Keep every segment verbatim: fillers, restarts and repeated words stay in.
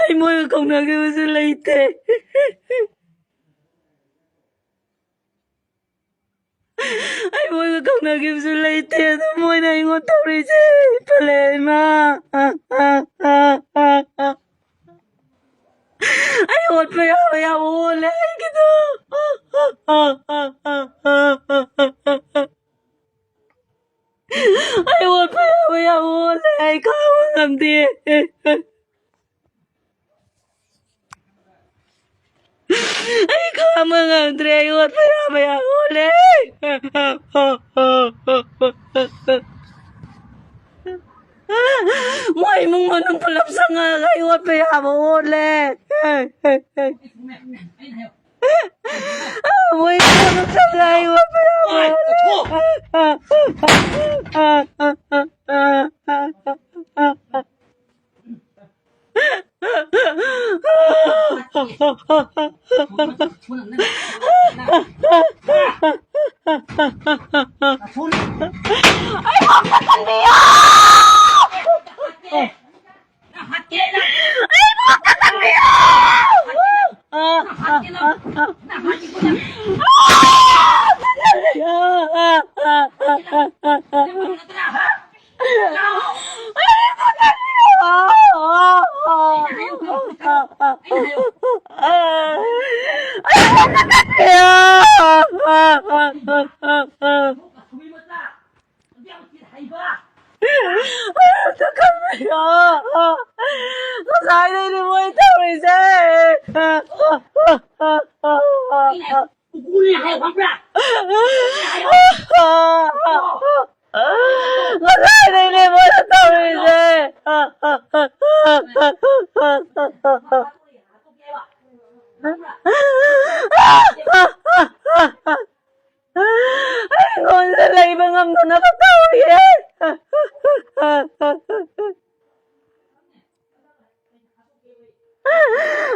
ꯑꯩ ꯃꯣꯏꯒ ꯀꯧꯅꯈꯤꯕꯁꯨ ꯂꯩꯇꯦ꯫ ꯑꯩ ꯃꯣꯏꯒ ꯀꯧꯅꯈꯤꯕꯁꯨ ꯂꯩꯇꯦ꯫ ꯑꯗꯨꯝ ꯃꯣꯏꯅ ꯑꯩꯉꯣꯟꯗ ꯇꯧꯔꯤꯁꯦ ꯄꯜꯂꯦ ꯏꯃꯥ꯫ ꯑꯩ ꯑꯣꯠꯄ ꯌꯥꯕ ꯌꯥꯝ ꯑꯣꯜꯂꯦ ꯑꯩꯒꯤꯗꯣ꯫ ꯑꯩ ꯑꯣꯠꯄ ꯌꯥꯕ ꯌꯥꯝ ꯑꯣꯜꯂꯦ꯫ ꯑꯩ ꯈꯥꯡꯕ ꯉꯝꯗꯦ꯫ ꯑꯩ ꯈꯥꯡꯕ ꯉꯝꯗ꯭ꯔꯦ꯫ ꯑꯩ ꯑꯣꯠꯄ ꯌꯥꯕ ꯌꯥꯝ ꯑꯣꯜꯂꯦ꯫ ꯃꯣꯏ ꯏꯃꯨꯡ ꯃꯅꯨꯡ ꯄꯨꯂꯞ ꯆꯪꯉꯛꯑꯒ ꯑꯩ ꯑꯣꯠꯄ ꯌꯥꯕ ꯑꯣꯜꯂꯦ꯫ ꯃꯣꯏ ꯏꯃꯨꯡ ꯃꯅꯨꯡ ꯆꯪꯉꯛꯑꯒ ꯑꯩ ꯑꯣꯠꯄ ꯌꯥꯕ ꯑꯣꯜꯂꯦ꯫ ꯑꯩꯕꯨ ꯑꯝꯇ ꯀꯟꯕꯤꯌꯨ! ꯑꯩꯕꯨ ꯑꯝꯇ ꯀꯟꯕꯤꯌꯨ! ꯉꯁꯥꯏꯗꯩꯅꯦ ꯃꯣꯏ ꯇꯧꯔꯤꯁꯦ꯫ ꯉꯁꯥꯏꯗꯩ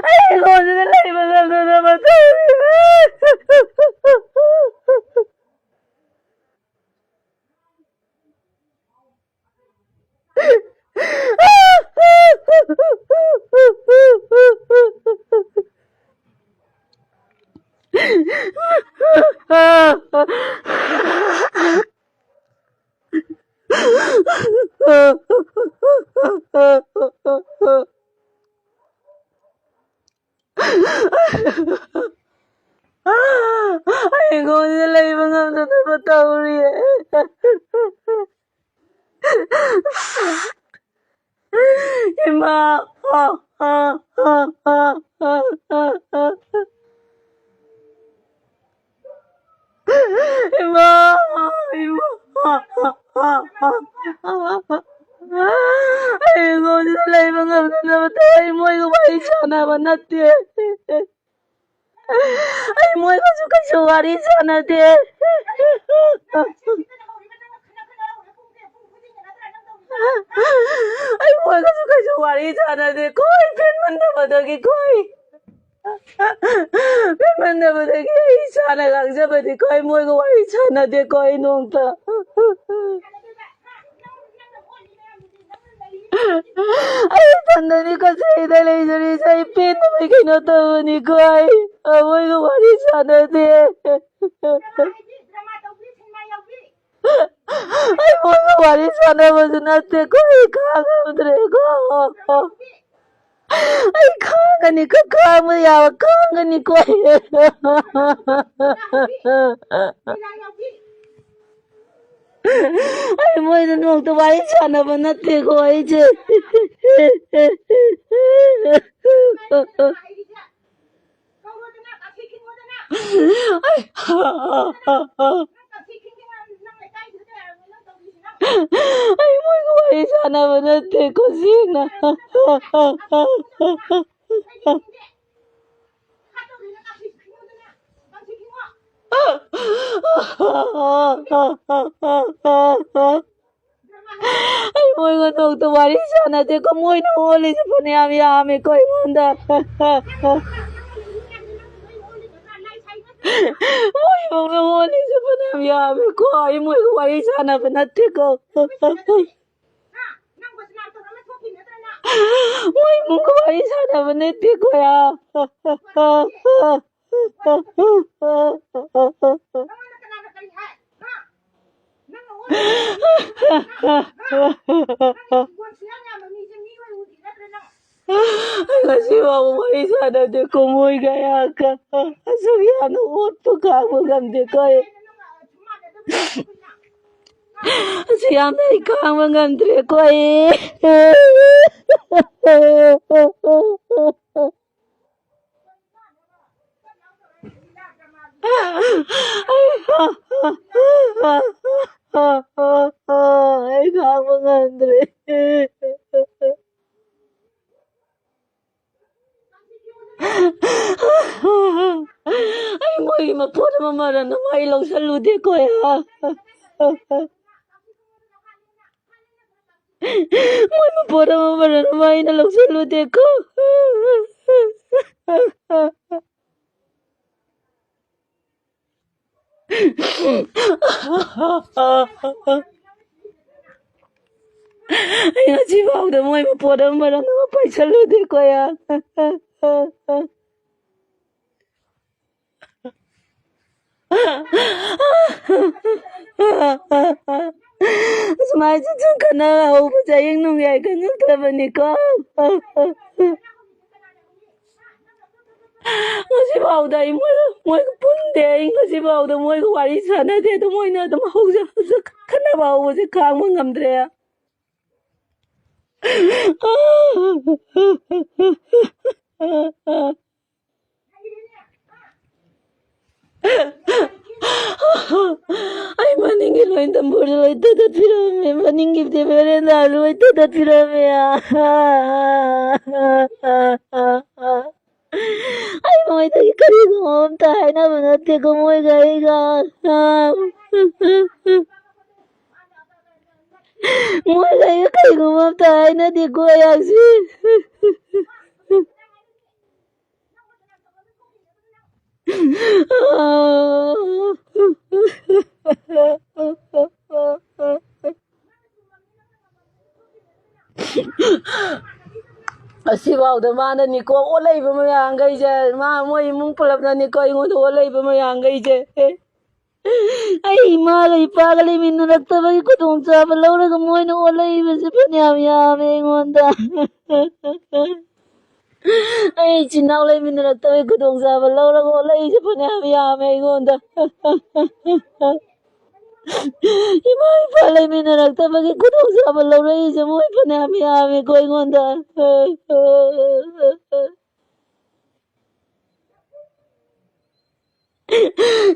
ꯑꯩꯉꯣꯟꯁꯤꯗ ꯂꯩꯕ ꯉꯝꯗꯅꯕ ꯇꯧꯔꯤ꯫ ꯑꯩꯉꯣꯟꯗ ꯂꯩꯕ ꯉꯝꯗꯅꯕ ꯇꯧꯔꯤꯌꯦ꯫ ꯏꯃꯥ! ꯏꯃꯥ! ꯏꯃꯥ! ꯑꯩꯉꯣꯟꯗ ꯂꯩꯕ ꯉꯝꯗꯅꯕ ꯇꯧ꯫ ꯑꯩ ꯃꯣꯏꯒ ꯋꯥꯔꯤ ꯁꯥꯟꯅꯕ ꯅꯠꯇꯦ꯫ ꯑꯩ ꯃꯣꯏꯒꯁꯨ ꯀꯩꯁꯨ ꯋꯥꯔꯤ ꯁꯥꯟꯅꯗꯦ꯫ ꯑꯩ ꯃꯣꯏꯒꯁꯨ ꯀꯩꯁꯨ ꯋꯥꯔꯤ ꯁꯥꯟꯅꯗꯦ꯫ ꯀꯣꯏ ꯐꯦꯟꯃꯟꯗꯕꯗꯒꯤ ꯀꯣꯏ꯫ ꯐꯦꯟꯃꯟꯗꯕꯗꯒꯤ ꯑꯩ ꯏꯁꯥꯅ ꯉꯥꯡꯖꯕꯗꯤ ꯀꯣꯏ ꯃꯣꯏꯒ ꯋꯥꯔꯤ ꯁꯥꯟꯅꯗꯦꯀꯣ ꯑꯩ ꯅꯣꯡꯇ꯫ ꯑꯩ ꯏꯊꯟꯗꯅꯤ ꯀꯆꯩꯗ ꯂꯩꯖꯔꯤꯁꯦ꯫ ꯑꯩ ꯄꯦꯟꯗꯕꯩ ꯀꯩꯅꯣ ꯇꯧꯕꯅꯤꯀꯣ꯫ ꯑꯩ ꯃꯣꯏꯒ ꯋꯥꯔꯤ ꯁꯥꯟꯅꯗꯦ꯫ ꯑꯩ ꯃꯣꯏꯒ ꯋꯥꯔꯤ ꯁꯥꯟꯅꯕꯁꯨ ꯅꯠꯇꯦꯀꯣ꯫ ꯑꯩ ꯈꯥꯡꯉꯝꯗ꯭ꯔꯦꯀꯣ꯫ ꯑꯩ ꯈꯥꯡꯒꯅꯤꯀꯣ, ꯈꯥꯡꯕ ꯌꯥꯕ ꯈꯥꯡꯒꯅꯤꯀꯣ꯫ ꯑꯩ ꯃꯣꯏꯗ ꯅꯣꯡꯇ ꯋꯥꯔꯤ ꯁꯥꯟꯅꯕ ꯅꯠꯇꯦꯀꯣ ꯑꯩꯁꯦ꯫ ꯑꯩ, ꯑꯩ ꯃꯣꯏꯒ ꯋꯥꯔꯤ ꯁꯥꯟꯅꯕ ꯅꯠꯇꯦꯀꯣ ꯁꯦꯡꯅ꯫ ꯑꯩ ꯃꯣꯏꯒ ꯅꯣꯡꯇ ꯋꯥꯔꯤ ꯁꯥꯟꯅꯗꯦꯀꯣ, ꯃꯣꯏꯅ ꯑꯣꯜꯂꯤꯁꯦ ꯐꯅꯌꯥꯝ ꯌꯥꯝꯃꯦꯀꯣ ꯑꯩꯉꯣꯟꯗ꯫ ꯃꯣꯏ ꯏꯃꯨꯡꯅ ꯑꯣꯜꯂꯤꯁꯦ ꯐꯅꯌꯥꯝ ꯌꯥꯝꯃꯦꯀꯣ, ꯑꯩ ꯃꯣꯏꯒ ꯋꯥꯔꯤ ꯁꯥꯟꯅꯕ ꯅꯠꯇꯦꯀꯣ꯫ ꯃꯣꯏ ꯏꯃꯨꯡꯒ ꯋꯥꯔꯤ ꯁꯥꯟꯅꯕ ꯅꯠꯇꯦꯀꯣ꯫ ꯑꯩ ꯉꯁꯤ ꯐꯥꯎꯕ ꯋꯥꯔꯤ ꯁꯥꯟꯅꯗꯦꯀꯣ ꯃꯣꯏꯒ꯫ ꯑꯩ ꯑꯁꯨꯛ ꯌꯥꯝꯅ ꯑꯣꯠꯄ ꯈꯥꯡꯕ ꯉꯝꯗꯦꯀꯣ ꯑꯩ꯫ ꯑꯁꯨꯛ ꯌꯥꯝꯅ ꯑꯩ ꯈꯥꯡꯕ ꯉꯝꯗ꯭ꯔꯦꯀꯣ ꯑꯩ꯫ ꯑꯩ ꯈꯥꯡꯕ ꯉꯝꯗ꯭ꯔꯦ꯫ ꯑꯩ ꯃꯣꯏꯒꯤ ꯃꯄꯣꯠ ꯑꯃ ꯃꯔꯟ ꯑꯃ ꯑꯩ ꯂꯧꯁꯜꯂꯨꯗꯦꯀꯣ꯫ ꯃꯣꯏ ꯃꯄꯣꯠ ꯑꯃ ꯃꯔꯟ ꯑꯃ ꯑꯩꯅ ꯂꯧꯁꯜꯂꯨꯗꯦꯀꯣ꯫ ꯑꯩ ꯉꯁꯤꯐꯥꯎꯗ ꯃꯣꯏ ꯃꯄꯣꯠ ꯑꯃ ꯃꯔꯟ ꯑꯃ ꯄꯥꯏꯁꯜꯂꯨꯗꯦꯀꯣ꯫ ꯑꯁꯨꯃꯥꯏꯅ ꯁꯨꯝ ꯈꯠꯅꯍꯧꯕꯁꯦ ꯍꯌꯦꯡ ꯅꯨꯡꯌꯥꯏ ꯈꯪꯉꯛꯇꯕꯅꯤꯀꯣ꯫ ꯉꯁꯤꯐꯥꯎꯗ ꯑꯩ ꯃꯣꯏ, ꯃꯣꯏꯒ ꯄꯨꯟꯗꯦ꯫ ꯑꯩ ꯉꯁꯤꯐꯥꯎꯗ ꯃꯣꯏꯒ ꯋꯥꯔꯤ ꯁꯥꯟꯅꯗꯦ꯫ ꯑꯗꯨꯝ ꯃꯣꯏꯅ ꯑꯗꯨꯝ ꯍꯧꯖ-, ꯍꯧꯖ-, ꯈꯠꯅꯕ ꯍꯧꯕꯁꯦ ꯈꯥꯡꯕ ꯉꯝꯗ꯭ꯔꯦ꯫ ꯑꯩ ꯃꯅꯤꯡꯒꯤ ꯂꯣꯏ ꯇꯝꯕꯨꯔꯗ ꯂꯣꯏ ꯇꯠꯇꯠꯄꯤꯔꯝꯃꯦ꯫ ꯃꯅꯤꯡꯒꯤ ꯚꯦꯔꯦꯟꯗꯥ ꯂꯣꯏ ꯇꯠꯇꯠꯄꯤꯔꯝꯃꯦ꯫ ꯑꯩ ꯃꯣꯏꯗꯒꯤ ꯀꯔꯤꯒꯨꯝꯕ ꯑꯝꯇ ꯍꯥꯏꯅꯕ ꯅꯠꯇꯦꯀꯣ, ꯃꯣꯏꯒ ꯑꯩꯒ꯫ ꯃꯣꯏꯒ ꯑꯩꯒ ꯀꯔꯤꯒꯨꯝꯕ ꯑꯝꯇ ꯍꯥꯏꯅꯗꯦꯀꯣ ꯑꯩꯍꯥꯛꯁꯦ꯫ ꯑꯁꯤꯐꯥꯎꯗ ꯃꯥꯅꯅꯤꯀꯣ ꯑꯣꯠꯂꯛꯏꯕ ꯃꯌꯥꯝꯈꯩꯁꯦ꯫ ꯃꯥ, ꯃꯣꯏ ꯏꯃꯨꯡ ꯄꯨꯂꯞꯅꯅꯤꯀꯣ ꯑꯩꯉꯣꯟꯗ ꯑꯣꯠꯂꯛꯏꯕ ꯃꯌꯥꯝꯈꯩꯁꯦ꯫ ꯑꯩ ꯏꯃꯥꯒ ꯏꯄꯥꯒ ꯂꯩꯃꯤꯟꯅꯔꯛꯇꯕꯒꯤ ꯈꯨꯗꯣꯡꯆꯥꯕ ꯂꯧꯔꯒ ꯃꯣꯏꯅ ꯑꯣꯠꯂꯛꯏꯕꯁꯦ ꯐꯅꯌꯥꯝ ꯌꯥꯝꯃꯦ ꯑꯩꯉꯣꯟꯗ꯫ ꯑꯩ ꯏꯆꯤꯟ ꯏꯅꯥꯎ ꯂꯩꯃꯤꯟꯅꯔꯛꯇꯕꯒꯤ ꯈꯨꯗꯣꯡꯆꯥꯕ ꯂꯧꯔꯒ ꯑꯣꯠꯂꯛꯏꯁꯦ ꯐꯅꯌꯥꯝ ꯌꯥꯝꯃꯦ ꯑꯩꯉꯣꯟꯗ꯫ ꯏꯃꯥ ꯏꯄꯥ ꯂꯩꯃꯤꯟꯅꯔꯛꯇꯕꯒꯤ ꯈꯨꯗꯣꯡꯆꯥꯕ ꯂꯧꯔꯛꯏꯁꯦ ꯃꯣꯏ ꯐꯅꯌꯥꯝ ꯌꯥꯝꯃꯦꯀꯣ ꯑꯩꯉꯣꯟꯗ꯫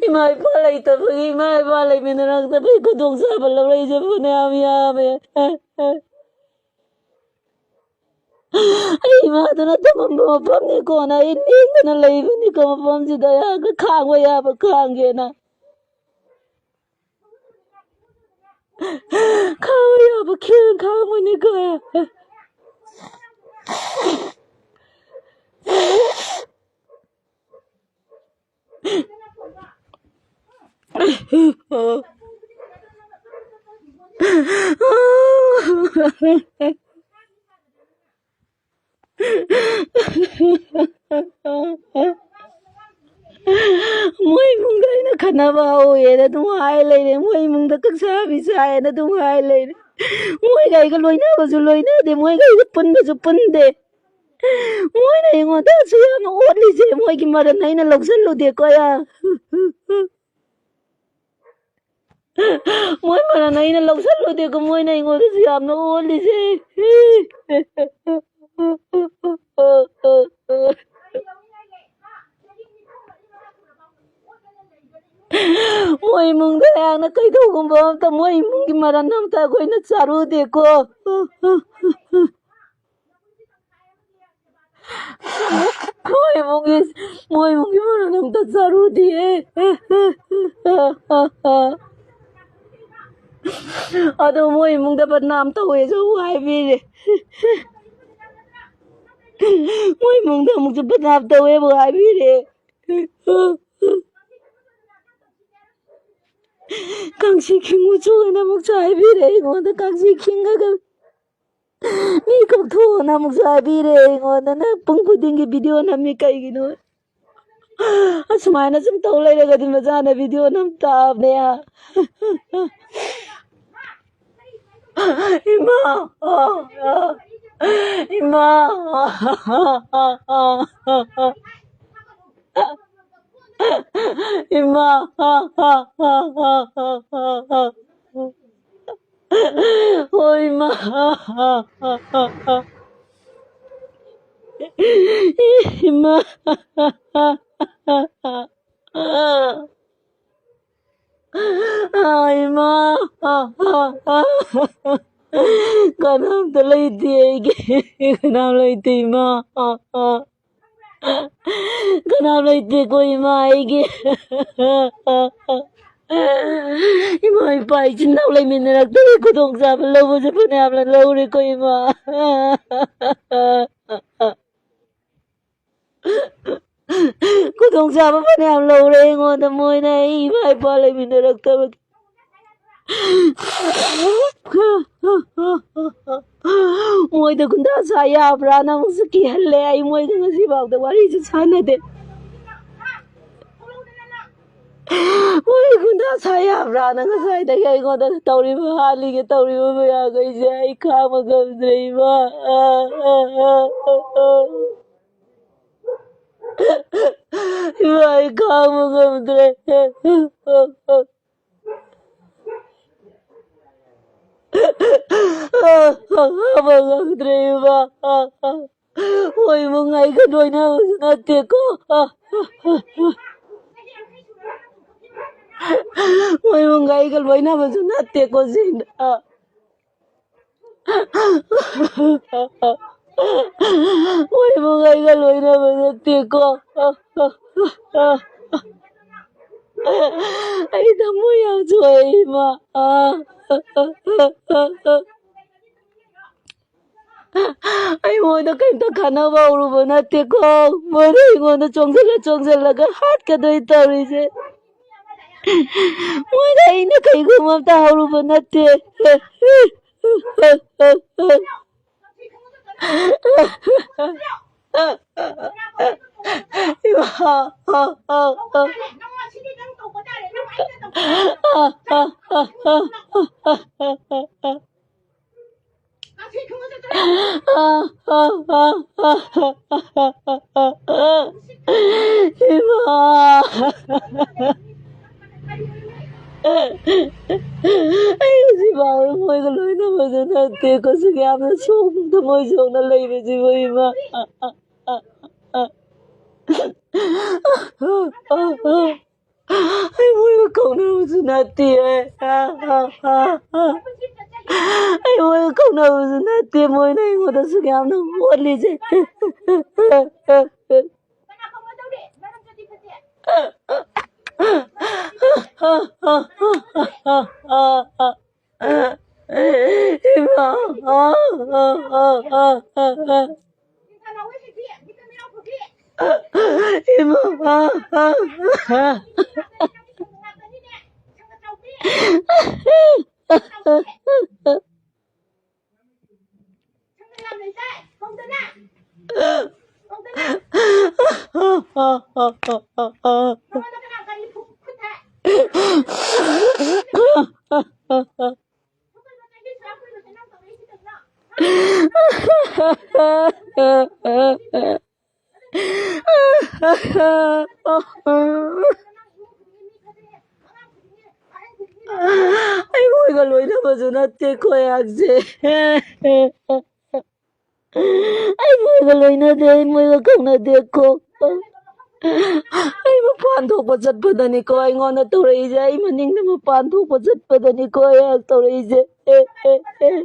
ꯏꯃꯥ ꯏꯄꯥ ꯂꯩꯇꯕꯒꯤ, ꯏꯃꯥ ꯏꯄꯥ ꯂꯩꯃꯤꯟꯅꯔꯛꯇꯕꯒꯤ ꯈꯨꯗꯣꯡꯆꯥꯕ ꯂꯧꯔꯛꯏꯁꯦ ꯐꯅꯌꯥꯝ ꯌꯥꯝꯃꯦ꯫ ꯑꯩ ꯏꯃꯥꯗꯨꯅ ꯊꯝꯃꯝꯕ ꯃꯐꯝꯅꯤꯀꯣꯅ ꯑꯩ ꯂꯦꯡꯗꯅ ꯂꯩꯕꯅꯤꯀꯣ ꯃꯐꯝꯁꯤꯗ꯫ ꯑꯩꯍꯥꯛꯅ ꯈꯥꯡꯕ ꯌꯥꯕ ꯈꯥꯡꯒꯦꯅ꯫ ꯈꯥꯡꯕ ꯌꯥꯕ ꯈꯦꯡ ꯈꯥꯡꯕꯅꯤꯀꯣ꯫ ꯃꯣꯏ ꯏꯃꯨꯡꯗ ꯑꯩꯅ ꯈꯠꯅꯕ ꯍꯧꯋꯦꯅ ꯑꯗꯨꯝ ꯍꯥꯏ ꯂꯩꯔꯦ꯫ ꯃꯣꯏ ꯏꯃꯨꯡꯗ ꯀꯛꯁꯥꯕꯤ ꯆꯥꯏꯌꯦꯅ ꯑꯗꯨꯝ ꯍꯥꯏ ꯂꯩꯔꯦ꯫ ꯃꯣꯏꯒ ꯑꯩꯒ ꯂꯣꯏꯅꯕꯁꯨ ꯂꯣꯏꯅꯗꯦ, ꯃꯣꯏꯒ ꯑꯩꯒ ꯄꯨꯟꯕꯁꯨ ꯄꯨꯟꯗꯦ꯫ ꯃꯣꯏꯅ ꯑꯩꯉꯣꯟꯗ ꯑꯁꯨꯛ ꯌꯥꯝꯅ ꯑꯣꯠꯂꯤꯁꯦ ꯃꯣꯏꯒꯤ ꯃꯔꯟ ꯑꯩꯅ ꯂꯧꯁꯜꯂꯨꯗꯦꯀꯣ꯫ ꯃꯣꯏ ꯃꯔꯟ ꯑꯩꯅ ꯂꯧꯁꯜꯂꯨꯗꯦꯀꯣ, ꯃꯣꯏꯅ ꯑꯩꯉꯣꯟꯗꯁꯨ ꯌꯥꯝꯅ ꯑꯣꯠꯂꯤꯁꯦ꯫ ꯃꯣꯏ ꯏꯃꯨꯡꯗ ꯑꯩꯍꯥꯛꯅ ꯀꯩꯗꯧꯒꯨꯝꯕ ꯑꯝꯇ, ꯃꯣꯏ ꯏꯃꯨꯡꯒꯤ ꯃꯔꯟ ꯑꯝꯇ ꯑꯩꯈꯣꯏꯅ ꯆꯥꯔꯨꯗꯦꯀꯣ꯫ ꯃꯣꯏ ꯏꯃꯨꯡꯒꯤ, ꯃꯣꯏ ꯏꯃꯨꯡꯒꯤ ꯃꯔꯣꯟ ꯑꯝꯇ ꯆꯥꯔꯨꯗꯤꯌꯦ꯫ ꯑꯗꯣ ꯃꯣꯏ ꯏꯃꯨꯡꯗ ꯕꯗꯅꯥꯝ ꯇꯧꯋꯦꯁꯨ ꯑꯃꯨꯛ ꯍꯥꯏꯕꯤꯔꯦ꯫ ꯃꯣꯏ ꯏꯃꯨꯡꯗ ꯑꯃꯨꯛꯁꯨ ꯕꯗꯅꯥꯝ ꯇꯧꯋꯦ ꯑꯃꯨꯛ ꯍꯥꯏꯕꯤꯔꯦ꯫ ꯀꯥꯡꯁꯤ ꯈꯤꯡꯉꯨ ꯆꯨꯅ ꯑꯃꯨꯛꯁꯨ ꯍꯥꯏꯕꯤꯔꯦ ꯑꯩꯉꯣꯟꯗ꯫ ꯀꯥꯡꯁꯤ ꯈꯤꯡꯉꯒ ꯃꯤ ꯀꯧꯊꯣꯛꯑꯣꯅ ꯑꯃꯨꯛꯁꯨ ꯍꯥꯏꯕꯤꯔꯦ ꯑꯩꯉꯣꯟꯗ꯫ ꯅꯪ ꯄꯨꯡ ꯈꯨꯗꯤꯡꯒꯤ ꯚꯤꯗꯤꯑꯣ ꯅꯝꯃꯤ ꯀꯩꯒꯤꯅꯣ? ꯑꯁꯨꯃꯥꯏꯅ ꯁꯨꯝ ꯇꯧ ꯂꯩꯔꯒꯗꯤ ꯃꯆꯥꯅ ꯚꯤꯗꯤꯑꯣ ꯅꯝ ꯇꯥꯕꯅꯦ꯫ ꯏꯃꯥ! ꯏꯃꯥ! ꯏꯃꯥ! ꯍꯣꯏ, ꯏꯃꯥ꯫ ꯏꯃꯥ꯫ ꯑꯥ, ꯏꯃꯥ꯫ ꯀꯅꯥꯝꯇ ꯂꯩꯇꯦ ꯑꯩꯒꯤ꯫ ꯀꯅꯥꯝ ꯂꯩꯇꯦ, ꯏꯃꯥ꯫ ꯀꯅꯥꯝ ꯂꯩꯇꯦꯀꯣ, ꯏꯃꯥ, ꯑꯩꯒꯤ꯫ ꯏꯃꯥ, ꯏꯄꯥ, ꯏꯆꯤꯟ ꯏꯅꯥꯎ ꯂꯩꯃꯤꯟꯅꯔꯛꯇꯕꯒꯤ ꯈꯨꯗꯣꯡꯆꯥꯕ ꯂꯧꯕꯁꯦ ꯐꯅꯌꯥꯝꯅ ꯂꯧꯔꯦꯀꯣ, ꯏꯃꯥ꯫ ꯈꯨꯗꯣꯡꯆꯥꯕ ꯐꯅꯌꯥꯝ ꯂꯧꯔꯦ ꯑꯩꯉꯣꯟꯗ, ꯃꯣꯏꯅ ꯑꯩ ꯏꯃꯥ ꯏꯄꯥ ꯂꯩꯃꯤꯟꯅꯔꯛꯇꯕꯒꯤ꯫ ꯃꯣꯏꯗ ꯒꯨꯟꯗꯥ ꯁꯥ ꯌꯥꯕ꯭ꯔꯥꯅ ꯑꯃꯨꯛꯁꯨ ꯀꯤꯍꯜꯂꯦ꯫ ꯑꯩ ꯃꯣꯏꯒ ꯉꯁꯤꯐꯥꯎꯗ ꯋꯥꯔꯤꯁꯨ ꯁꯥꯟꯅꯗꯦ꯫ ꯃꯣꯏ ꯒꯨꯟꯗꯥ ꯁꯥ ꯌꯥꯕ꯭ꯔꯥꯅ ꯉꯁꯥꯏꯗꯒꯤ ꯑꯩꯉꯣꯟꯗ ꯇꯧꯔꯤꯕ, ꯍꯥꯠꯂꯤꯒ ꯇꯧꯔꯤꯕ ꯃꯌꯥꯝꯈꯩꯁꯦ ꯑꯩ ꯈꯥꯡꯕ ꯉꯝꯗ꯭ꯔꯦ, ꯏꯃꯥ꯫ ꯑ, ꯑ, ꯑ, ꯑ, ꯑ꯫ ꯏꯃꯥ, ꯑꯩ ꯈꯥꯡꯕ ꯉꯝꯗ꯭ꯔꯦ꯫ ꯈꯥꯡꯕ ꯉꯝꯗ꯭ꯔꯦ, ꯏꯃꯥ꯫ ꯃꯣꯏ ꯏꯃꯨꯡ ꯑꯩꯒ ꯂꯣꯏꯅꯕꯁꯨ ꯅꯠꯇꯦꯀꯣ꯫ ꯃꯣꯏ ꯏꯃꯨꯡ ꯑꯩꯒ ꯂꯣꯏꯅꯕꯁꯨ ꯅꯠꯇꯦꯀꯣ, ꯁꯤꯅ꯫ ꯃꯣꯏꯕꯨ ꯑꯩꯒ ꯂꯣꯏꯅꯕ ꯅꯠꯇꯦꯀꯣ꯫ ꯑꯩ ꯊꯃꯣꯏ ꯌꯥꯝ ꯁꯣꯛꯑꯦ, ꯏꯃꯥ꯫ ꯑꯩ ꯃꯣꯏꯗ ꯀꯔꯤꯝꯇ ꯈꯟꯅꯕ ꯍꯧꯔꯨꯕ ꯅꯠꯇꯦꯀꯣ꯫ ꯃꯣꯏꯅ ꯑꯩꯉꯣꯟꯗ ꯆꯣꯡꯁꯤꯜꯂ ꯆꯣꯡꯁꯤꯜꯂꯒ ꯍꯥꯠꯀꯗꯣꯏ ꯇꯧꯔꯤꯁꯦ꯫ ꯃꯣꯏꯗ ꯑꯩꯅ ꯀꯩꯒꯨꯝꯕ ꯑꯝꯇ ꯍꯧꯔꯨꯕ ꯅꯠꯇꯦ꯫ ꯏꯃꯥ꯫ ꯏꯃꯥ꯫ ꯑꯩ ꯍꯧꯖꯤꯛ ꯐꯥꯎꯕ ꯃꯣꯏꯒ ꯂꯣꯏꯅꯕꯁꯨ ꯅꯠꯇꯦ꯫ ꯀꯁꯨꯛ ꯌꯥꯝꯅ ꯁꯣꯛ-, ꯊꯃꯣꯏ ꯁꯣꯛꯅ ꯂꯩꯕꯁꯤꯕꯨ, ꯏꯃꯥ꯫ ꯑꯩ ꯃꯣꯏꯒ ꯀꯧꯅꯕꯁꯨ ꯅꯠꯇꯦ꯫ ꯑꯩ ꯃꯣꯏꯒ ꯀꯧꯅꯕꯁꯨ ꯅꯠꯇꯦ꯫ ꯃꯣꯏꯅ ꯑꯩꯉꯣꯟꯗ ꯑꯁꯨꯛ ꯌꯥꯝꯅ ꯑꯣꯠꯂꯤꯁꯦ꯫ ꯏꯃꯥ꯫ ꯏꯃꯥ꯫ ꯑꯩ ꯃꯣꯏꯒ ꯂꯣꯏꯅꯕꯁꯨ ꯅꯠꯇꯦ ꯈꯣꯏꯔꯥꯡꯁꯦ꯫ ꯑꯩ ꯃꯣꯏꯒ ꯂꯣꯏꯅꯗꯦ, ꯑꯩ ꯃꯣꯏꯒ ꯀꯧꯅꯗꯦꯀꯣ꯫ ꯑꯩ ꯃꯄꯥꯟ ꯊꯣꯛꯄ ꯆꯠꯄꯗꯅꯤꯀꯣ ꯑꯩꯉꯣꯟꯗ ꯇꯧꯔꯛꯏꯁꯦ, ꯑꯩ ꯃꯅꯤꯡꯗ ꯃꯄꯥꯟ ꯊꯣꯛꯄ ꯆꯠꯄꯗꯅꯤꯀꯣ ꯑꯩꯍꯥꯛ ꯇꯧꯔꯛꯏꯁꯦ꯫ ꯑꯦ, ꯑꯦ, ꯑꯦ꯫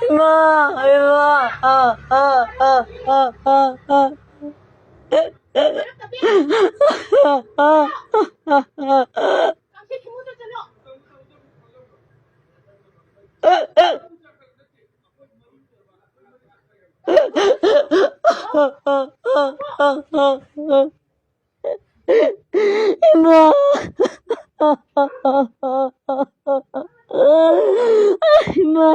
ꯏꯃꯥ, ꯏꯃꯥ, ꯑ, ꯑ, ꯑ, ꯑ, ꯑ, ꯑ꯫ ꯏꯃꯥ꯫ ꯏꯃꯥ꯫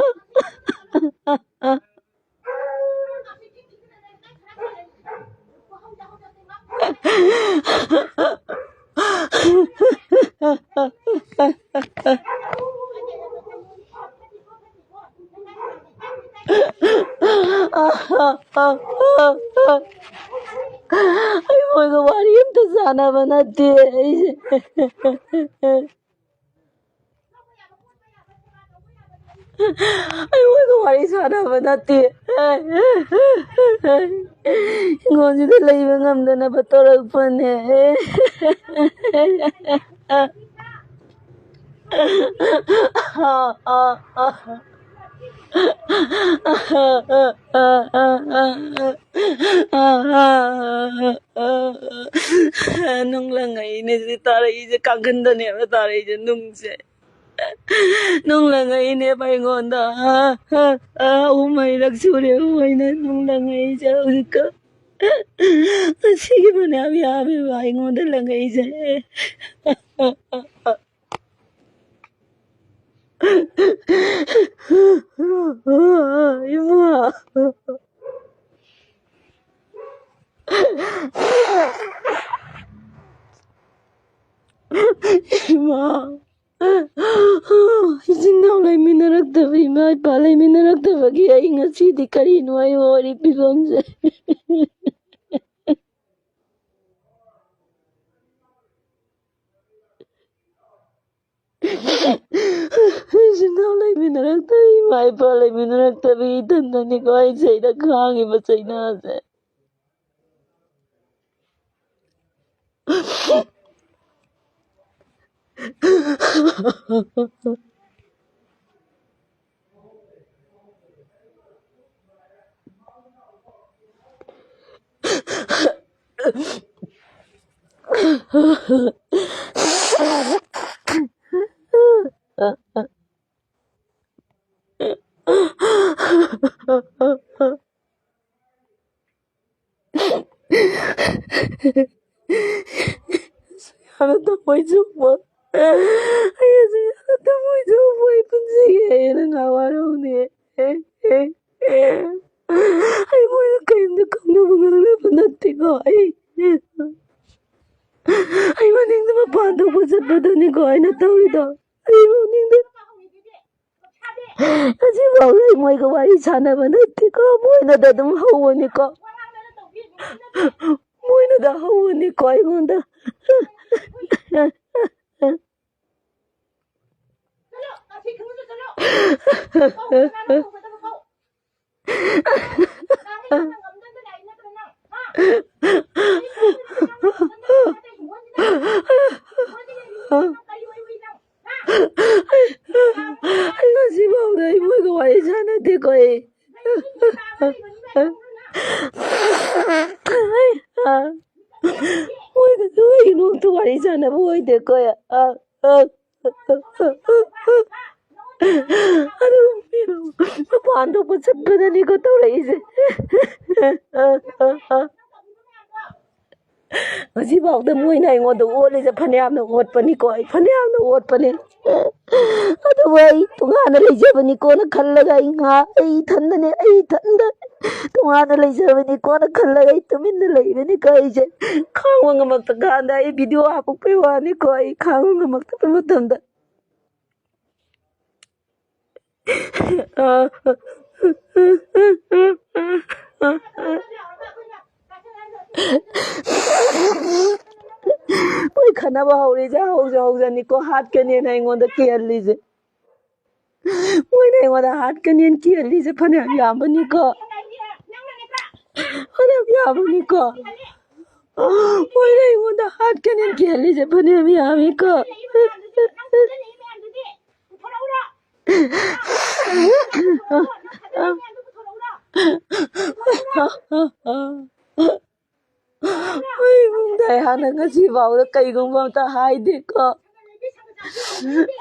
ꯑꯩ ꯃꯣꯏꯒ ꯋꯥꯔꯤ ꯑꯝꯇ ꯁꯥꯟꯅꯕ ꯅꯠꯇꯦ ꯑꯩꯁꯦ꯫ ꯑꯩꯉꯣꯟꯗ ꯋꯥꯔꯤ ꯁꯥꯟꯅꯕ ꯅꯠꯇꯦ꯫ ꯍꯤꯡꯒꯣꯜꯁꯤꯗ ꯂꯩꯕ ꯉꯝꯗꯅꯕ ꯇꯧꯔꯛꯄꯅꯦ꯫ ꯅꯨꯡ ꯂꯪꯉꯛꯏꯅꯦ ꯁꯤ ꯇꯥꯔꯛꯏꯁꯦ, ꯀꯥꯡꯈꯟꯗꯅꯦꯕ ꯇꯥꯔꯛꯏꯁꯦ ꯅꯨꯡꯁꯦ꯫ ꯅꯨꯡ ꯂꯪꯉꯛꯏꯅꯦꯕ ꯑꯩꯉꯣꯟꯗ꯫ ꯑ, ꯑ, ꯑ, ꯑꯍꯨꯝ ꯃꯔꯤꯔꯛ ꯁꯨꯔꯦ ꯑꯩꯅ ꯅꯨꯡ ꯂꯪꯉꯛꯏꯁꯦ ꯍꯧꯖꯤꯛꯀ꯫ ꯑꯁꯤꯒꯤ ꯐꯅꯌꯥꯝ ꯌꯥꯝꯃꯦꯕ ꯑꯩꯉꯣꯟꯗ ꯂꯪꯉꯛꯏꯁꯦ꯫ ꯏꯃꯥ꯫ ꯏꯃꯥ꯫ ꯏꯆꯤꯟ ꯏꯅꯥꯎ ꯂꯩꯃꯤꯟꯅꯔꯛꯇꯕ, ꯏꯃꯥ ꯏꯄꯥ ꯂꯩꯃꯤꯟꯅꯔꯛꯇꯕꯒꯤ ꯑꯩ ꯉꯁꯤꯗꯤ ꯀꯔꯤꯅꯣ ꯑꯩ ꯑꯣꯏꯔꯤ ꯐꯤꯕꯝꯁꯦ? ꯏꯆꯤꯟ ꯏꯅꯥꯎ ꯂꯩꯃꯤꯟꯅꯔꯛꯇꯕ, ꯏꯃꯥ ꯏꯄꯥ ꯂꯩꯃꯤꯟꯅꯔꯛꯇꯕꯒꯤ ꯏꯊꯟꯗꯅꯤꯀꯣ ꯑꯩ ꯁꯤꯗ ꯈꯥꯡꯉꯤꯕ ꯆꯩꯅꯥꯁꯦ꯫ ꯌꯥꯝꯅ ꯊꯃꯣꯏ ꯁꯣꯛꯄ, ꯑꯩ ꯑꯁꯤ ꯌꯥꯝꯅ ꯊꯃꯣꯏ ꯁꯣꯛꯄ, ꯑꯩ ꯄꯨꯟꯁꯤꯒꯤ ꯑꯩꯅ ꯉꯥ ꯋꯥꯔꯧꯅꯦ꯫ ꯑꯩ ꯃꯣꯏꯒ ꯀꯔꯤꯝꯇ ꯈꯪꯅꯕ ꯉꯥꯡꯅꯕ ꯅꯠꯇꯦꯀꯣ꯫ ꯑꯩ, ꯑꯩ ꯃꯅꯤꯡꯗ ꯃꯄꯥꯟ ꯊꯣꯛꯄ ꯆꯠꯄꯗꯅꯤꯀꯣ ꯑꯩꯅ ꯇꯧꯔꯤꯗꯣ꯫ ꯑꯩ ꯃꯅꯤꯡꯗ ꯍꯧꯖꯤꯛꯐꯥꯎ ꯑꯩ ꯃꯣꯏꯒ ꯋꯥꯔꯤ ꯁꯥꯟꯅꯕ ꯅꯠꯇꯦꯀꯣ, ꯃꯣꯏꯅꯗ ꯑꯗꯨꯝ ꯍꯧꯕꯅꯤꯀꯣ, ꯃꯣꯏꯅꯗ ꯍꯧꯕꯅꯤꯀꯣ ꯑꯩꯉꯣꯟꯗ꯫ ꯑꯩ ꯉꯁꯤꯐꯥꯎꯗ ꯑꯩ ꯃꯣꯏꯒ ꯋꯥꯔꯤ ꯁꯥꯟꯅꯗꯦꯀꯣ ꯑꯩ꯫ ꯃꯣꯏꯒꯁꯨ ꯑꯩ ꯅꯣꯡꯇ ꯋꯥꯔꯤ ꯁꯥꯟꯅꯕ ꯑꯣꯏꯗꯦꯀꯣ ꯑꯩ꯫ ꯑ, ꯑ, ꯑ, ꯑ, ꯑ, ꯑ꯫ ꯑꯗꯨ ꯃꯄꯥꯟ ꯊꯣꯛꯄ ꯆꯠꯄꯗꯅꯤꯀꯣ ꯇꯧꯔꯛꯏꯁꯦ꯫ ꯉꯁꯤꯐꯥꯎꯗ ꯃꯣꯏꯅ ꯑꯩꯉꯣꯟꯗ ꯑꯣꯠꯂꯤꯁꯦ ꯐꯅꯌꯥꯝꯅ ꯑꯣꯠꯄꯅꯤꯀꯣ, ꯑꯩ ꯐꯅꯌꯥꯝꯅ ꯑꯣꯠꯄꯅꯤ꯫ ꯑꯗꯨꯕꯨ ꯑꯩ ꯇꯣꯉꯥꯟꯅ ꯂꯩꯖꯕꯅꯤꯀꯣꯅ ꯈꯜꯂꯒ ꯑꯩ ꯉꯥ-, ꯑꯩ ꯏꯊꯟꯗꯅꯦ, ꯑꯩ ꯏꯊꯟꯗ ꯇꯣꯉꯥꯟꯅ ꯂꯩꯖꯕꯅꯤꯀꯣꯅ ꯈꯜꯂꯒ ꯑꯩ ꯇꯨꯃꯤꯟꯅ ꯂꯩꯕꯅꯤꯀꯣ꯫ ꯑꯩꯁꯦ ꯈꯥꯡꯕ ꯉꯝꯃꯛꯇ ꯀꯥꯟꯗ ꯑꯩ ꯚꯤꯗꯤꯑꯣ ꯍꯥꯞꯄꯛꯄꯩ ꯋꯥꯅꯤꯀꯣ, ꯑꯩ ꯈꯥꯡꯕ ꯉꯝꯃꯛꯇꯕ ꯃꯇꯝꯗ꯫ ꯃꯣꯏ ꯈꯠꯅꯕ ꯍꯧꯔꯤꯁꯦ ꯍꯧꯖ ꯍꯧꯖꯅꯤꯀꯣ ꯍꯥꯠꯀꯅꯦꯅ ꯑꯩꯉꯣꯟꯗ ꯀꯤꯍꯜꯂꯤꯁꯦ꯫ ꯃꯣꯏꯅ ꯑꯩꯉꯣꯟꯗ ꯍꯥꯠꯀꯅꯦꯅ ꯀꯤꯍꯜꯂꯤꯁꯦ ꯐꯅꯌꯥꯝ ꯌꯥꯝꯕꯅꯤꯀꯣ꯫ ꯐꯅꯌꯥꯝ ꯌꯥꯝꯕꯅꯤꯀꯣ꯫ ꯃꯣꯏꯅ ꯑꯩꯉꯣꯟꯗ ꯍꯥꯠꯀꯅꯦꯅ ꯀꯤꯍꯜꯂꯤꯁꯦ ꯐꯅꯌꯥꯝ ꯌꯥꯝꯃꯤꯀꯣ꯫ ꯑꯩꯉꯣꯟꯗ ꯑꯩꯍꯥꯛꯅ ꯉꯁꯤ ꯐꯥꯎꯗ ꯀꯩꯒꯨꯝꯕ ꯑꯝꯇ ꯍꯥꯏꯗꯦꯀꯣ꯫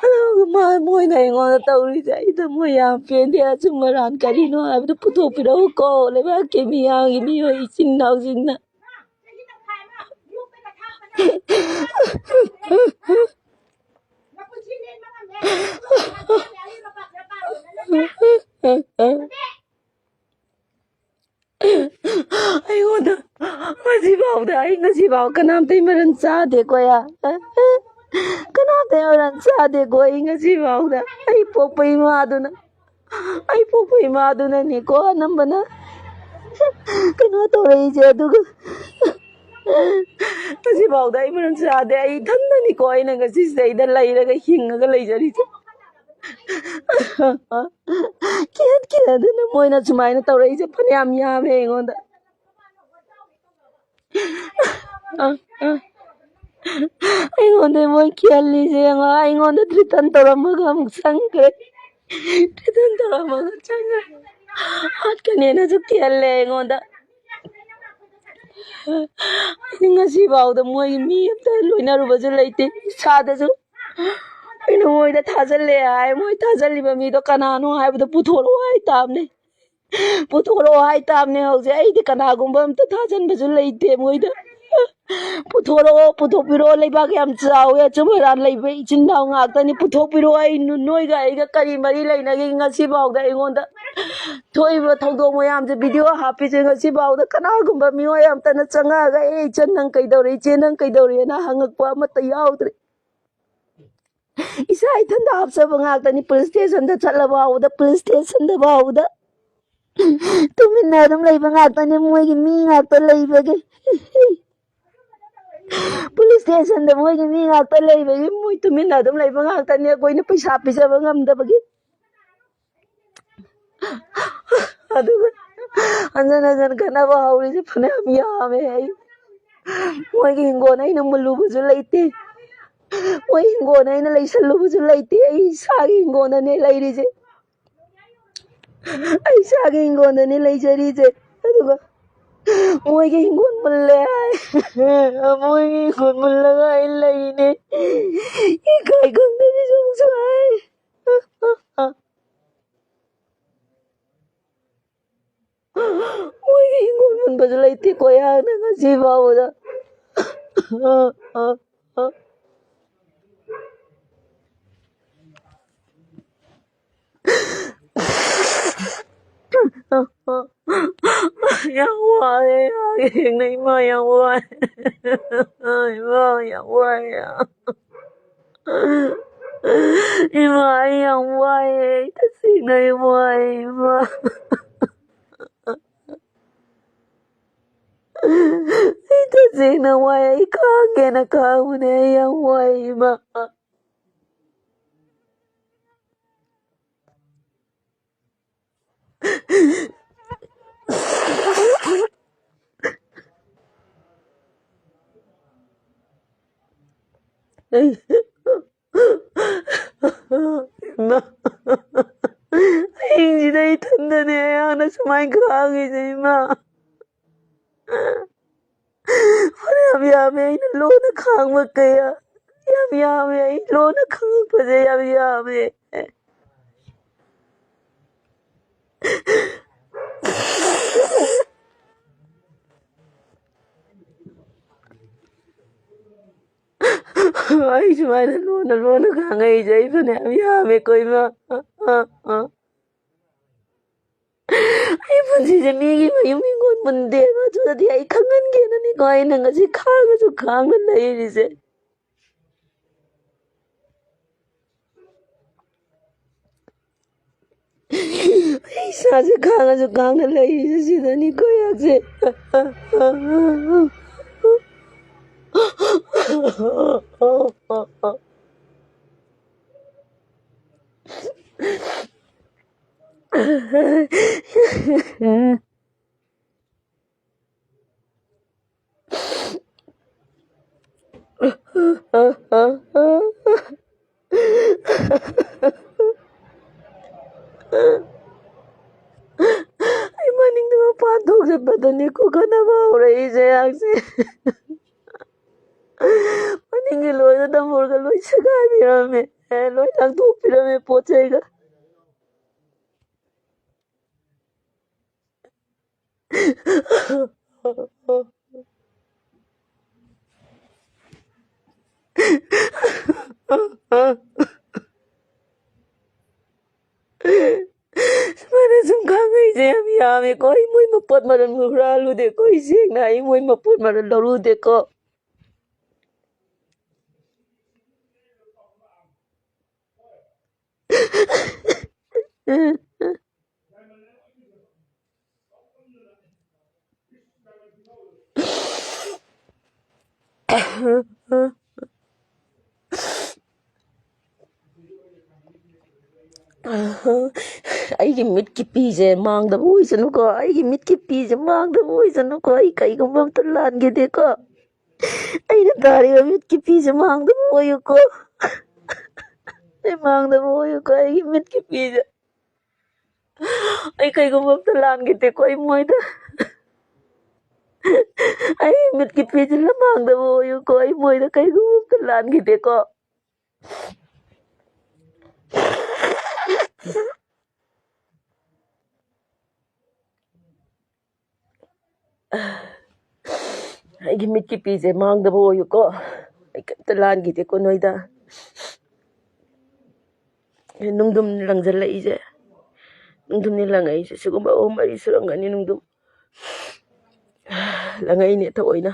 ꯑꯗꯨꯒ ꯃꯥ-, ꯃꯣꯏꯅ ꯑꯩꯉꯣꯟꯗ ꯇꯧꯔꯤꯁꯦ, ꯑꯩ ꯊꯃꯣꯏ ꯌꯥꯝ ꯄꯦꯟꯗꯦ꯫ ꯑꯆꯨꯝ ꯑꯔꯥꯟ ꯀꯔꯤꯅꯣ ꯍꯥꯏꯕꯗꯨ ꯄꯨꯊꯣꯛꯄꯤꯔꯛꯎꯀꯣ, ꯂꯩꯕꯥꯛꯀꯤ ꯃꯤꯌꯥꯝꯒꯤ ꯃꯤꯑꯣꯏ ꯏꯆꯤꯟ ꯏꯅꯥꯎꯁꯤꯡꯅ꯫ ꯑꯩꯉꯣꯟꯗ ꯉꯁꯤꯐꯥꯎꯗ, ꯑꯩ ꯉꯁꯤꯐꯥꯎ ꯀꯅꯥꯝꯇꯩ ꯃꯔꯟ ꯆꯥꯗꯦꯀꯣ, ꯌꯥ꯫ ꯀꯅꯥꯝꯇꯩ ꯃꯔꯟ ꯆꯥꯗꯦꯀꯣ ꯑꯩ ꯉꯁꯤꯐꯥꯎꯗ꯫ ꯑꯩ ꯄꯣꯛꯄ ꯏꯃꯥꯗꯨꯅ, ꯑꯩ ꯄꯣꯛꯄ ꯏꯃꯥꯗꯨꯅꯅꯤꯀꯣ ꯑꯅꯝꯕꯅ ꯀꯩꯅꯣ ꯇꯧꯔꯛꯏꯁꯦ꯫ ꯑꯗꯨꯒ ꯉꯁꯤꯐꯥꯎꯗ ꯑꯩ ꯃꯔꯟ ꯆꯥꯗꯦ꯫ ꯑꯩ ꯏꯊꯟꯗꯅꯤꯀꯣ ꯑꯩꯅ ꯉꯁꯤꯁꯤꯗꯩꯗ ꯂꯩꯔꯒ ꯍꯤꯡꯉꯒ ꯂꯩꯖꯔꯤꯁꯦ꯫ ꯀꯤꯍꯟ ꯀꯤꯍꯟꯗꯅ ꯃꯣꯏꯅ ꯁꯨꯃꯥꯏꯅ ꯇꯧꯔꯛꯏꯁꯦ ꯐꯅꯌꯥꯝ ꯌꯥꯝꯃꯦ ꯑꯩꯉꯣꯟꯗ꯫ ꯑ, ꯑ꯫ ꯑꯩꯉꯣꯟꯗ ꯃꯣꯏ ꯀꯤꯍꯜꯂꯤꯁꯦ ꯌꯦꯡꯉꯣ, ꯑꯩꯉꯣꯟꯗ threaten ꯇꯧꯔꯝꯃꯒ ꯑꯃꯨꯛ ꯆꯪꯈ꯭ꯔꯦ꯫ Threaten ꯇꯧꯔꯝꯃꯒ ꯆꯪꯈ꯭ꯔꯦ꯫ ꯍꯥꯠꯀꯅꯦꯅꯁꯨ ꯀꯤꯍꯜꯂꯦ ꯑꯩꯉꯣꯟꯗ꯫ ꯑꯩ ꯉꯁꯤꯐꯥꯎꯗ ꯃꯣꯏ ꯃꯤ ꯑꯝꯇ ꯂꯣꯏꯅꯔꯨꯕꯁꯨ ꯂꯩꯇꯦ꯫ ꯏꯁꯥꯗꯁꯨ ꯑꯩꯅ ꯃꯣꯏꯗ ꯊꯥꯖꯤꯜꯂꯦ ꯍꯥꯏ꯫ ꯃꯣꯏ ꯊꯥꯖꯤꯜꯂꯤꯕ ꯃꯤꯗꯣ ꯀꯅꯥꯅꯣ ꯍꯥꯏꯕꯗꯣ ꯄꯨꯊꯣꯔꯛꯑꯣ ꯍꯥꯏꯇꯥꯕꯅꯦ꯫ ꯄꯨꯊꯣꯔꯛꯑꯣ ꯍꯥꯏꯇꯥꯕꯅꯦ꯫ ꯍꯧꯖꯤꯛ ꯑꯩꯗꯤ ꯀꯅꯥꯒꯨꯝꯕ ꯑꯝꯇ ꯊꯥꯖꯤꯟꯕꯁꯨ ꯂꯩꯇꯦ ꯃꯣꯏꯗ꯫ ꯄꯨꯊꯣꯔꯛꯑꯣ, ꯄꯨꯊꯣꯛꯄꯤꯔꯛꯑꯣ꯫ ꯂꯩꯕꯥꯛ ꯌꯥꯝ ꯆꯥꯎꯋꯦ, ꯑꯆꯨꯝ ꯑꯔꯥꯟ ꯂꯩꯕ ꯏꯆꯤꯟ ꯏꯅꯥꯎ ꯉꯥꯛꯇꯅꯤ꯫ ꯄꯨꯊꯣꯛꯄꯤꯔꯛꯑꯣ꯫ ꯑꯩ ꯅꯣ-, ꯅꯣꯏꯒ ꯑꯩꯒ ꯀꯔꯤ ꯃꯔꯤ ꯂꯩꯅꯒꯦ? ꯉꯁꯤꯐꯥꯎꯗ ꯑꯩꯉꯣꯟꯗ ꯊꯣꯛꯏꯕ ꯊꯧꯗꯣꯛ ꯃꯌꯥꯝꯁꯦ video ꯍꯥꯞꯄꯤꯁꯦ ꯉꯁꯤꯐꯥꯎꯗ ꯀꯅꯥꯒꯨꯝꯕ ꯃꯤꯑꯣꯏ ꯑꯝꯇꯅ ꯆꯪꯉꯛꯑꯒ, "ꯑꯦ, ꯏꯆꯟ, ꯅꯪ ꯀꯩꯗꯧꯔꯦ? ꯏꯆꯦ, ꯅꯪ ꯀꯩꯗꯧꯔꯦꯅ?" ꯍꯪꯉꯛꯄ ꯑꯃꯠꯇ ꯌꯥꯎꯗ꯭ꯔꯦ꯫ ꯏꯁꯥ ꯏꯊꯟꯗ ꯍꯥꯞꯆꯕ ꯉꯥꯛꯇꯅꯤ꯫ Police stationꯗ ꯆꯠꯂ ꯐꯥꯎꯕꯗ, police stationꯗ ꯐꯥꯎꯕꯗ ꯇꯨꯃꯤꯟꯅ ꯑꯗꯨꯝ ꯂꯩꯕ ꯉꯥꯛꯇꯅꯤ꯫ ꯃꯣꯏꯒꯤ ꯃꯤ ꯉꯥꯛꯇ ꯂꯩꯕꯒꯤ꯫ Police stationꯗ ꯃꯣꯏꯒꯤ ꯃꯤ ꯉꯥꯛꯇ ꯂꯩꯕꯒꯤ ꯃꯣꯏ ꯇꯨꯃꯤꯟꯅ ꯑꯗꯨꯝ ꯂꯩꯕ ꯉꯥꯛꯇꯅꯤ꯫ ꯑꯩꯈꯣꯏꯅ ꯄꯩꯁꯥ ꯄꯤꯖꯕ ꯉꯝꯗꯕꯒꯤ꯫ ꯑꯗꯨꯒ ꯍꯟꯖꯟ ꯍꯟꯖꯟ ꯈꯠꯅꯕ ꯍꯧꯔꯤꯁꯦ ꯐꯅꯌꯥꯝ ꯌꯥꯝꯃꯦ꯫ ꯑꯩ ꯃꯣꯏꯒꯤ ꯍꯤꯡꯒꯣꯜ ꯑꯩꯅ ꯃꯨꯜꯂꯨꯕꯁꯨ ꯂꯩꯇꯦ꯫ ꯃꯣꯏ ꯍꯤꯡꯒꯣꯜ ꯑꯩꯅ ꯂꯩꯁꯜꯂꯨꯕꯁꯨ ꯂꯩꯇꯦ꯫ ꯑꯩ ꯏꯁꯥꯒꯤ ꯍꯤꯡꯒꯣꯜꯗꯅꯦ ꯂꯩꯔꯤꯁꯦ꯫ ꯑꯩ ꯏꯁꯥꯒꯤ ꯍꯤꯡꯒꯣꯜꯗꯅꯦ ꯂꯩꯖꯔꯤꯁꯦ꯫ ꯑꯗꯨꯒ ꯃꯣꯏꯒꯤ ꯍꯤꯡꯒꯣꯜ ꯃꯨꯜꯂꯦ ꯍꯥꯏ꯫ ꯃꯣꯏꯒꯤ ꯍꯤꯡꯒꯣꯜ ꯃꯨꯜꯂꯒ ꯑꯩ ꯂꯩꯅꯦ꯫ ꯏꯀꯥꯏ ꯈꯪꯗꯕꯤ ꯁꯨꯝ ꯁꯥꯏ꯫ ꯃꯣꯏꯒꯤ ꯍꯤꯡꯒꯣꯜ ꯃꯨꯟꯕꯁꯨ ꯂꯩꯇꯦꯀꯣ ꯑꯩꯍꯥꯛꯅ ꯉꯁꯤ ꯐꯥꯎꯕꯗ꯫ ꯌꯥꯝ ꯋꯥꯔꯦ, ꯌꯥꯒꯦꯡꯅ ꯏꯃꯥ, ꯌꯥꯝ ꯋꯥꯔꯦ꯫ ꯏꯃꯥ, ꯌꯥꯝ ꯋꯥꯔꯦ꯫ ꯏꯃꯥ, ꯑꯩ ꯌꯥꯝ ꯋꯥꯏꯑꯦ꯫ ꯑꯩ ꯇꯁꯦꯡꯅ ꯌꯥꯝ ꯋꯥꯏꯑꯦ, ꯏꯃꯥ꯫ ꯑꯩ ꯇꯁꯦꯡꯅ ꯋꯥꯏ꯫ ꯑꯩ ꯈꯥꯡꯒꯦꯅ ꯈꯥꯡꯕꯅꯦ꯫ ꯑꯩ ꯌꯥꯝ ꯋꯥꯏ, ꯏꯃꯥ꯫ ꯑꯩ, ꯏꯃꯥ, ꯑꯍꯤꯡꯁꯤꯗ ꯏꯊꯟꯗꯅꯦ ꯑꯩꯍꯥꯛꯅ ꯁꯨꯃꯥꯏꯅ ꯈꯥꯡꯉꯤꯁꯦ, ꯏꯃꯥ꯫ ꯐꯅꯌꯥꯝ ꯌꯥꯝꯃꯦ ꯑꯩꯅ ꯂꯣꯟꯅ ꯈꯥꯡꯕ ꯀꯌꯥ꯫ ꯌꯥꯝ ꯌꯥꯝꯃꯦ ꯑꯩ ꯂꯣꯟꯅ ꯈꯥꯡꯉꯛꯄꯁꯦ, ꯌꯥꯝ ꯌꯥꯝꯃꯦ꯫ ꯑꯩ ꯁꯨꯃꯥꯏꯅ ꯂꯣꯟꯅ ꯂꯣꯟꯅ ꯈꯥꯡꯉꯛꯏꯁꯦ ꯑꯩ ꯐꯅꯌꯥꯝ ꯌꯥꯝꯃꯦꯀꯣ, ꯏꯃꯥ꯫ ꯑꯩ ꯄꯨꯟꯁꯤꯁꯦ ꯃꯤꯒꯤ ꯃꯌꯨꯝ ꯍꯤꯡꯒꯣꯜ ꯃꯨꯟꯗꯦ, ꯃꯗꯨꯗꯗꯤ ꯑꯩ ꯈꯪꯍꯟꯒꯦꯅꯅꯤꯀꯣ ꯑꯩꯅ ꯉꯁꯤ ꯈꯥꯡꯉꯁꯨ ꯈꯥꯡꯅ ꯂꯩꯔꯤꯁꯦ꯫ ꯑꯩ ꯏꯁꯥꯁꯦ ꯈꯥꯡꯉꯁꯨ ꯈꯥꯡꯅ ꯂꯩꯔꯤꯁꯦ ꯁꯤꯗꯅꯤꯀꯣ ꯑꯩꯍꯥꯛꯁꯦ꯫ ꯑꯩ ꯃꯅꯤꯡꯗ ꯃꯄꯥꯟ ꯊꯣꯛ ꯆꯠꯄꯗꯅꯦꯀꯣ ꯇꯝꯃꯨꯔꯒ ꯂꯣꯏ ꯁꯦꯒꯥꯏꯕꯤꯔꯝꯃꯦ꯫ ꯑꯦ, ꯂꯣꯏ ꯂꯪꯊꯣꯛꯄꯤꯔꯝꯃꯦ ꯄꯣꯠ ꯆꯩꯒ꯫ ꯁꯨꯃꯥꯏꯅ ꯁꯨꯝ ꯈꯪꯉꯛꯏꯁꯦ ꯌꯥꯝ ꯌꯥꯝꯃꯦꯀꯣ꯫ ꯑꯩ ꯃꯣꯏ ꯃꯄꯣꯠ ꯃꯔꯜ ꯍꯨꯔꯥꯜꯂꯨꯗꯦꯀꯣ꯫ ꯑꯩ ꯁꯦꯡꯅ ꯑꯩ ꯃꯣꯏ ꯃꯄꯣꯠ ꯃꯔꯜ ꯂꯧꯔꯨꯗꯦꯀꯣ꯫ ꯑꯩꯒꯤ ꯃꯤꯠꯀꯤ ꯄꯤꯁꯦ ꯃꯥꯡꯗꯕ ꯑꯣꯏꯁꯅꯨꯀꯣ꯫ ꯑꯩꯒꯤ ꯃꯤꯠꯀꯤ ꯄꯤꯁꯦ ꯃꯥꯡꯗꯕ ꯑꯣꯏꯁꯅꯨꯀꯣ꯫ ꯑꯩ ꯀꯩꯒꯨꯝꯕ ꯑꯝꯇ ꯂꯥꯟꯈꯤꯗꯦꯀꯣ꯫ ꯑꯩꯅ ꯇꯥꯔꯤꯕ ꯃꯤꯠꯀꯤ ꯄꯤꯁꯦ ꯃꯥꯡꯗꯕ ꯑꯣꯏꯌꯨꯀꯣ꯫ ꯑꯩ ꯃꯥꯡꯗꯕ ꯑꯣꯏꯌꯨꯀꯣ, ꯑꯩꯒꯤ ꯃꯤꯠꯀꯤ ꯄꯤꯁꯦ꯫ ꯑꯩ ꯀꯩꯒꯨꯝꯕ ꯑꯝꯇ ꯂꯥꯟꯈꯤꯗꯦꯀꯣ, ꯑꯩ ꯃꯣꯏꯗ꯫ ꯑꯩ ꯃꯤꯠꯀꯤ ꯄꯤꯁꯤꯅ ꯃꯥꯡꯗꯕ ꯑꯣꯏꯌꯨꯀꯣ, ꯑꯩ ꯃꯣꯏꯗ ꯀꯩꯒꯨꯝꯕ ꯑꯝꯇ ꯂꯥꯟꯈꯤꯗꯦꯀꯣ꯫ ꯑꯩꯒꯤ ꯃꯤꯠꯀꯤ ꯄꯤꯁꯦ ꯃꯥꯡꯗꯕ ꯑꯣꯏꯌꯨꯀꯣ꯫ ꯑꯩ ꯀꯩꯝꯇ ꯂꯥꯟꯈꯤꯗꯦꯀꯣ ꯅꯣꯏꯗ꯫ ꯅꯨꯡꯗꯨꯝ ꯂꯪꯁꯤꯜꯂꯛꯏꯁꯦ, ꯅꯨꯡꯗꯨꯝꯅꯤ ꯂꯪꯉꯛꯏꯁꯦ꯫ ꯁꯤꯒꯨꯝꯕ ꯑꯍꯨꯝ ꯃꯔꯤ ꯁꯨꯔꯝꯒꯅꯤ ꯅꯨꯡꯗꯨꯝ꯫ ꯂꯪꯉꯛꯏꯅꯦ ꯊꯑꯣꯏꯅ꯫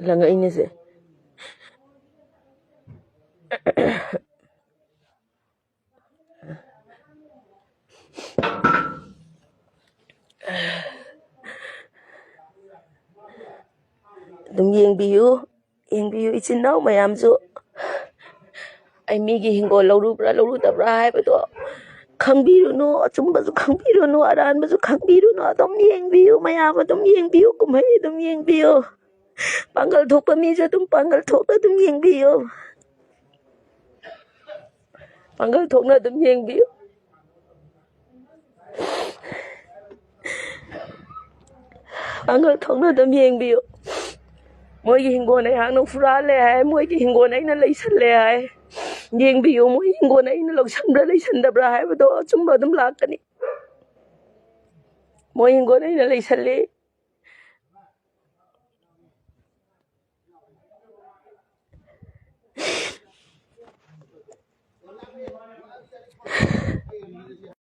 ꯂꯪꯉꯛꯏꯅꯦꯁꯦ꯫ ꯑꯗꯨꯝ ꯌꯦꯡꯕꯤꯌꯨ, ꯌꯦꯡꯕꯤꯌꯨ ꯏꯆꯤꯟ ꯏꯅꯥꯎ ꯃꯌꯥꯝꯁꯨ꯫ ꯑꯩ ꯃꯤꯒꯤ ꯍꯤꯡꯒꯣꯜ ꯂꯧꯔꯨꯕ꯭ꯔꯥ ꯂꯧꯔꯨꯗꯕ꯭ꯔꯥ ꯍꯥꯏꯕꯗꯣ ꯈꯪꯕꯤꯔꯨꯅꯨ, ꯑꯆꯨꯝꯕꯁꯨ ꯈꯪꯕꯤꯔꯨꯅꯨ, ꯑꯔꯥꯟꯕꯁꯨ ꯈꯪꯕꯤꯔꯨꯅꯨ꯫ ꯑꯗꯨꯝ ꯌꯦꯡꯕꯤꯌꯨ, ꯃꯌꯥꯝ ꯑꯗꯨꯝ ꯌꯦꯡꯕꯤꯌꯨ, ꯀꯨꯝꯍꯩ ꯑꯗꯨꯝ ꯌꯦꯡꯕꯤꯌꯨ꯫ ꯄꯥꯡꯒꯜ ꯊꯣꯛꯄ ꯃꯤꯁꯨ ꯑꯗꯨꯝ ꯄꯥꯡꯒꯜ ꯊꯣꯛꯅ ꯑꯗꯨꯝ ꯌꯦꯡꯕꯤꯌꯨ꯫ ꯄꯥꯡꯒꯜ ꯊꯣꯛꯅ ꯑꯗꯨꯝ ꯌꯦꯡꯕꯤꯌꯨ꯫ ꯄꯥꯡꯒꯜ ꯊꯣꯛꯅ ꯑꯗꯨꯝ ꯌꯦꯡꯕꯤꯌꯨ꯫ ꯃꯣꯏꯒꯤ ꯍꯤꯡꯒꯣꯜ ꯑꯩꯍꯥꯛꯅ ꯍꯨꯔꯥꯜꯂꯦ ꯍꯥꯏ, ꯃꯣꯏꯒꯤ ꯍꯤꯡꯒꯣꯜ ꯑꯩꯅ ꯂꯩꯁꯜꯂꯦ ꯍꯥꯏ꯫ ꯌꯦꯡꯕꯤꯌꯨ, ꯃꯣꯏ ꯍꯤꯡꯒꯣꯜ ꯑꯩꯅ ꯂꯧꯁꯟꯕ꯭ꯔꯥ ꯂꯩꯁꯟꯗꯕ꯭ꯔꯥ ꯍꯥꯏꯕꯗꯣ ꯑꯆꯨꯝꯕ ꯑꯗꯨꯝ ꯂꯥꯛꯀꯅꯤ꯫ ꯃꯣꯏ ꯍꯤꯡꯒꯣꯜ ꯑꯩꯅ ꯂꯩꯁꯜꯂꯤ,